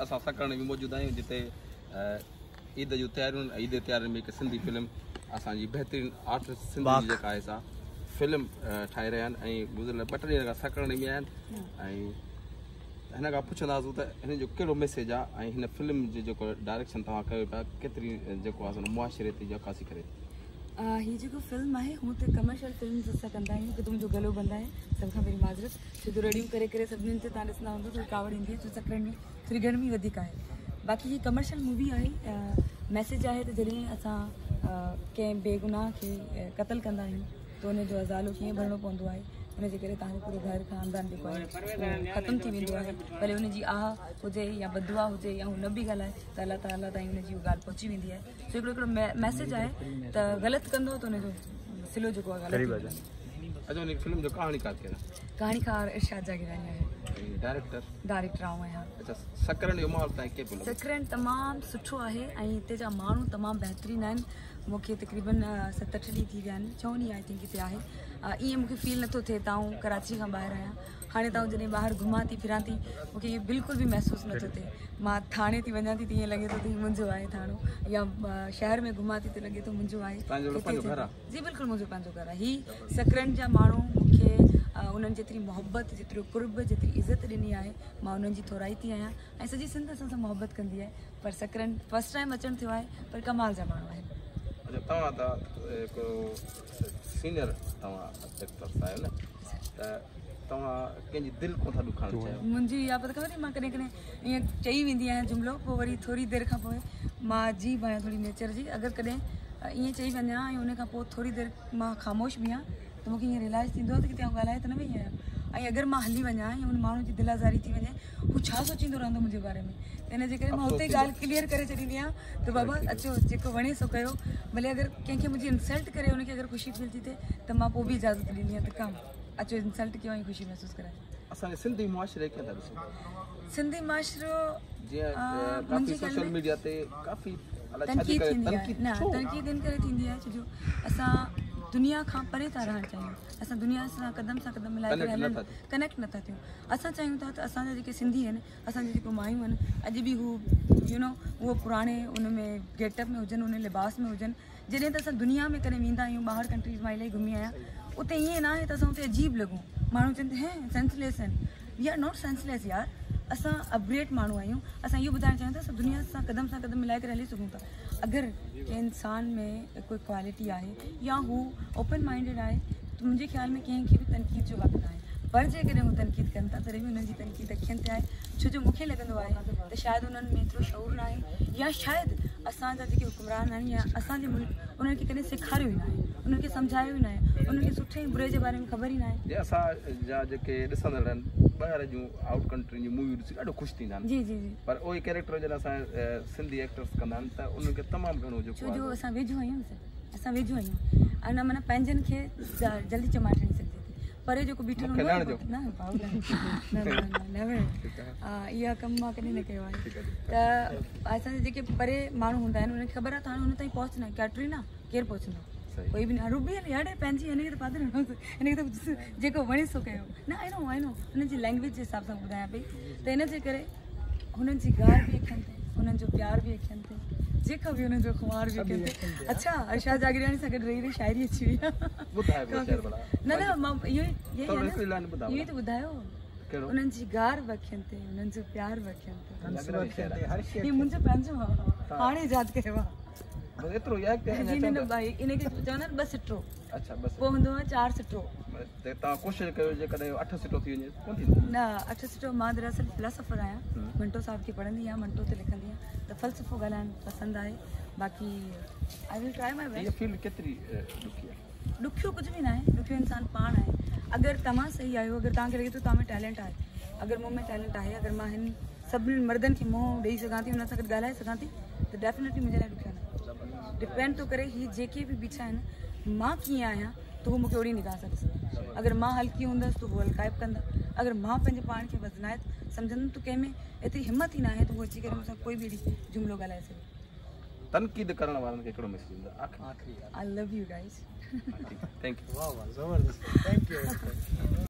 असां सकरण में मौजूदु आहियूं जिते ईद जूं तयारियूं, ईद जी तयारियुनि में हिकु सिंधी फिल्म असांजी बहितरीन आर्टिस्ट सिंधी जी जेका आहे सा फिल्म ठाहे रहिया आहिनि ऐं गुज़िरियल ॿ टे ॾींहं खां सकरण में आहिनि ऐं हिन खां पुछंदासीं त हिन जो कहिड़ो मैसेज आहे ऐं हिन फिल्म जो जेको डायरेक्शन तव्हां कयो पिया केतिरी जेको आहे मुआशिरे ते अक्कासी करे। हीअ जेको फिल्म आहे हूअं त कमर्शियल फिल्म असां कंदा आहियूं, हिकु त मुंहिंजो गलो बंदि आहे, सभ खां पहिरीं माज़रत, छो जो रड़ियूं करे करे सभिनीनि ते तव्हां ॾिसंदा हूंदो थोरी कावड़ ईंदी आहे, छो सकरण में थोरी गर्मी वधीक आहे। बाक़ी हीअ कमर्शियल मूवी आहे, मैसेज आहे त जॾहिं असां कंहिं बेगुनाह खे क़तलु कंदा आहियूं त उनजो अज़ालो कीअं भरिणो पवंदो आहे, हुनजे करे तव्हांजो पूरो घर ख़ानदान जेको आहे ख़तमु थी वेंदो आहे। भले हुनजी आह हुजे या बदुआ हुजे या हू न बि ॻाल्हाए त अलाह ताला ताईं हुनजी उहा ॻाल्हि पहुची वेंदी आहे। सो हिकिड़ो हिकिड़ो मैसेज आहे त ग़लति कंदो त हुनजो सिलो जेको आहे ग़लति। अच्छा, हुन फिल्म जो कहाणीकार केरु? कहाणीकार इरशाद जागीरानी आहे। डायरेक्टर? डायरेक्टर आउं आहियां। अच्छा, सकरण जो माहौल तव्हांखे कीअं पियो लॻे? सकरण तमामु सुठो आहे ऐं हिते जा माण्हू तमामु बहितरीनु आहिनि। मूंखे तक़रीबन 7-8 ॾींहं थी विया आहिनि, 6 ॾींहं I think हिते आहे। ईअं मूंखे फील नथो थिए त आउं कराची खां ॿाहिरि आहियां। हाणे त आउं जॾहिं ॿाहिरि घुमां थी फिरां थी मूंखे इहो बिल्कुलु बि महसूसु नथो थिए। मां थाणे थी वञा थी त ईअं लॻे थो त हीउ मुंहिंजो आहे थाणो, या शहर में घुमां थी त लॻे थो मुंहिंजो आहे। जी बिल्कुलु मुंहिंजो पंहिंजो घरु आहे। हीउ सकरण जा माण्हू मूंखे उन्हनि जेतिरी मोहबत, जेतिरो क़ुर्ब, जेतिरी इज़त ॾिनी आहे, मां उन्हनि जी थोराइती आहियां ऐं सॼी सिंध असां सां मोहबत कंदी आहे। पर सकरण फर्स्ट टाइम अचणु थियो आहे, पर कमाल जा माण्हू आहिनि। अच्छा, तव्हां त हिकिड़ो सीनियर तव्हां एक्टर्स आहियो न, त तव्हां कंहिंजी दिलि कोन था ॾुखाइणु चाहियो? मुंहिंजी इहा त ख़बर मां कॾहिं कॾहिं ईअं चई वेंदी आहियां जुमिलो, पोइ वरी थोरी देरि खां पोइ मां अजीब आहियां थोरी नेचर जी, अगरि कॾहिं ईअं चई वञा ऐं उन खां पोइ थोरी देरि मां ख़ामोश बि आहियां त मूंखे ईअं रियलाइज़ थींदो आहे त किथे आउं ॻाल्हाए त न वई आहियां। ऐं अगरि मां हली वञा ऐं उन माण्हू जी दिलि आज़ारी थी वञे, हू छा सोचींदो रहंदो मुंहिंजे बारे में? त इन जे करे मां हुते ॻाल्हि क्लियर करे छॾींदी आहियां त बाबा अचो, जेको वणे सो कयो, भले अगरि कंहिंखे मुंहिंजी इंसल्ट करे हुनखे अगरि ख़ुशी फील थी थिए त मां पोइ बि इजाज़त ॾींदी आहियां त कम अचो इंसल्ट कयो ऐं ख़ुशी महसूसु करायो। असांजे सिंधी मुआशिरे खे था ॾिसो? सिंधी मुआशिरो जीअं काफ़ी सोशल मीडिया ते काफ़ी तनक़ीद थींदी आहे न, तनक़ीद इन करे थींदी आहे छो जो असां दुनिया खां परे था रहणु चाहियूं, असां दुनिया सां क़दम मिलाए करे हलणु कनेक्ट नथा थियूं। असां चाहियूं था त असांजा जेके सिंधी आहिनि, असांजी जेके मायूं आहिनि, अॼु बि हू you know उहो पुराणे उन में गेटअप में हुजनि, उन लिबास में हुजनि। जॾहिं त असां दुनिया में कॾहिं वेंदा आहियूं, ॿाहिरि कंट्रीज़ मां इलाही घुमी आहियां, उते ईअं न आहे त असां उते अजीबु लॻूं। माण्हू चवनि त हे सेंसलेस आहिनि, we are not senseless यार, असां अपग्रेड माण्हू आहियूं। असां इहो ॿुधाइणु चाहियूं था असां दुनिया सां क़दम मिलाए करे हली सघूं था। अगरि कंहिं इंसान में कोई क्वालिटी आहे या हू ओपन माइंडेड आहे त मुंहिंजे ख़्याल में कंहिंखे बि तनक़ीद जो हक़ न आहे। पर जेकॾहिं हू तनक़ीद कनि था तॾहिं बि हुननि जी तनक़ीद अखियुनि ते आहे, छो जो मूंखे लॻंदो आहे त शायदि उन्हनि में एतिरो शऊर न आहे, या शायदि असांजा जेके हुक्मरान आहिनि या असांजे मुल्क उन्हनि खे कॾहिं सेखारियो ई न आहे, उन्हनि खे सम्झायो ई न आहे, उन्हनि खे सुठे ऐं बुरे जे बारे में ख़बर ई न आहे। असांजा जेके ॾिसंदड़ आहिनि ॿाहिरि जूं आउट कंट्री जूं मूवी ॾिसी ॾाढो ख़ुशि थींदा आहिनि। जी जी जी। पर उहे कैरेक्टर जॾहिं असां सिंधी एक्टर्स कंदा आहिनि त उन्हनि खे तमामु घणो जेको छो जो असां वेझो आहियूं सर, असां वेझो आहियूं ऐं माना पंहिंजनि खे जल्दी चमाट हणी सघिजे थी, परे जेको बीठल हूंदो आहे न भाऊ न न न इहा कमु मां कॾहिं न कयो आहे। त असांजा जेके परे माण्हू हूंदा आहिनि उन्हनि खे ख़बर आहे त हाणे हुन ताईं पहुचणु आहे। कैटरीना केरु पहुचंदो? कोई बि न। रूबी अड़े पंहिंजी हिनखे त पाधर हिनखे त जेको वणे सो कयो न। I know I know हुननि जी लैंग्वेज जे हिसाब सां ॿुधायां पई त इन जे करे हुननि जी गार बि अखियुनि ते, हुननि जो प्यार बि अखियुनि ते, जेका बि हुननि जो ख़ुमार बि अखियुनि ते। अच्छा, इरशाद जागीरानी सां गॾु रही रही शाइरी अची वई। न न मां इहो ई त ॿुधायो, उन्हनि जी गार बि अखियुनि ते, हुननि जो प्यार बि अखियुनि ते, हीउ मुंहिंजो पंहिंजो आहे, हाणे ईजाद कयो आहे। एतिरो जी न भाई, इनखे चवंदा आहिनि 2 सिटो। अच्छा, बसि पोइ हूंदो आहे 4 सिटो। त तव्हां कोशिशि कयो जेकॾहिं 8 सिटो थी वञे कोन थींदो? न, 8 सिटो। मां दरअसल फिलासफ़र आहियां, मंटो साहिब खे पढ़ंदी आहियां, मंटो ते लिखंदी आहियां, त फ़लसफ़ो ॻाल्हाइणु पसंदि आहे। बाक़ी I will try my best. हीअ फील्ड केतिरी ॾुखी आहे? ॾुखियो कुझु बि न आहे, ॾुखियो इंसान पाण आहे। अगरि तव्हां सही आहियो, अगरि तव्हांखे लॻे थो तव्हां में टैलेंट आहे, अगरि मूं में टैलेंट आहे, अगरि मां हिन सभिनी मर्दनि खे मुंहुं ॾेई सघां थी, हुन सां गॾु ॻाल्हाए सघां थी, त डेफिनेटली मुंहिंजे लाइ ॾुखियो न आहे। डिपेंड थो करे हीअ जेके बि बीठा आहिनि, मां कीअं आहियां त हू मूंखे ओहिड़ी निगाह सां ॾिसंदा। अगरि मां हल्की हूंदसि त हू हल्काइप कंदा, अगरि मां पंहिंजे पाण खे वज़नायत सम्झंदुमि त कंहिं में एतिरी हिमत ई न आहे त हू अची करे मूंसां कोई बि अहिड़ी जुमिलो ॻाल्हाए सघे। तनक़ीद करण वारनि खे हिकिड़ो मैसेज ॾींदा आख़िरी? I love you guys. Thank you. वाह वाह, ज़बरदस्त, thank you.